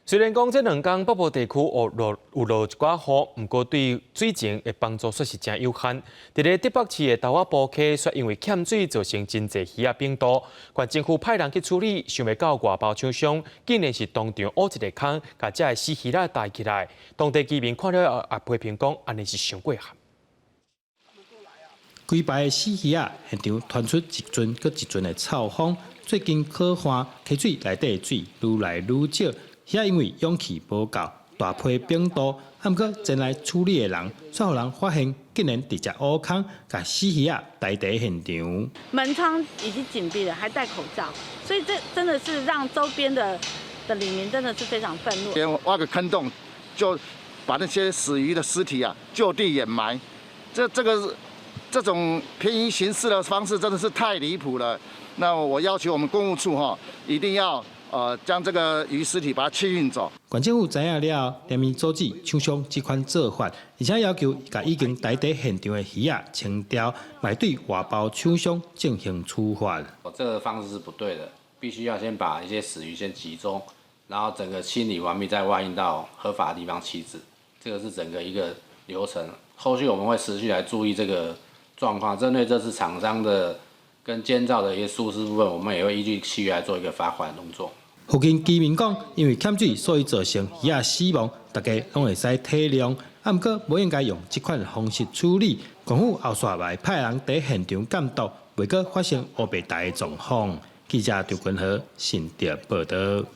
雖然講這兩工北部地區有落有落一寡雨，毋過對水情的幫助煞是誠有限。佇咧竹北市的豆仔埔溪，煞因為欠水造成真濟魚仔病毒，縣政府派人去處理，想袂到外包廠商竟然是當場挖一個空，共遮的死魚仔帶起來。當地居民看了也批評講，按呢是傷過分。規排的死魚仔，現場傳出一陣閣一陣的臭風。最近可旱，溪水內底的水愈來愈少。魚仔因為氧氣無夠，大批病毒。啊，毋過前來處理的人，煞予人發現，竟然直接挖空，共死魚仔帶佇現場。門窗已經緊閉了，還戴口罩，所以這真的是讓周邊的里民真的是非常憤怒。連挖個坑洞，就把那些死魚的屍體啊就地掩埋，這種便宜行事的方式真的是太離譜了。那我要求我們工務處哈，一定要將這個魚屍體把它清運走。縣政府知影了後，連綿阻止廠商這款做法，而且要求共已經帶佇現場的魚仔清掉，嘛對外包廠商進行處罰。這個方式是不對的，必須要先把一些死魚先集中，然後整個清理完畢再外運到合法的地方棄置。這個是整個一個流程。後續我們會持續來注意這個狀況，針對這次廠商的跟監造的一些疏失部分，我們也會依據契約來做一個罰款動作。附近居民講，因為欠水，所以造成魚仔死亡，大家攏會使體諒。啊，毋過無應該用這款方式處理。政府後續會派人佇現場監督，袂閣發生烏白代的狀況。記者張君和新竹報導。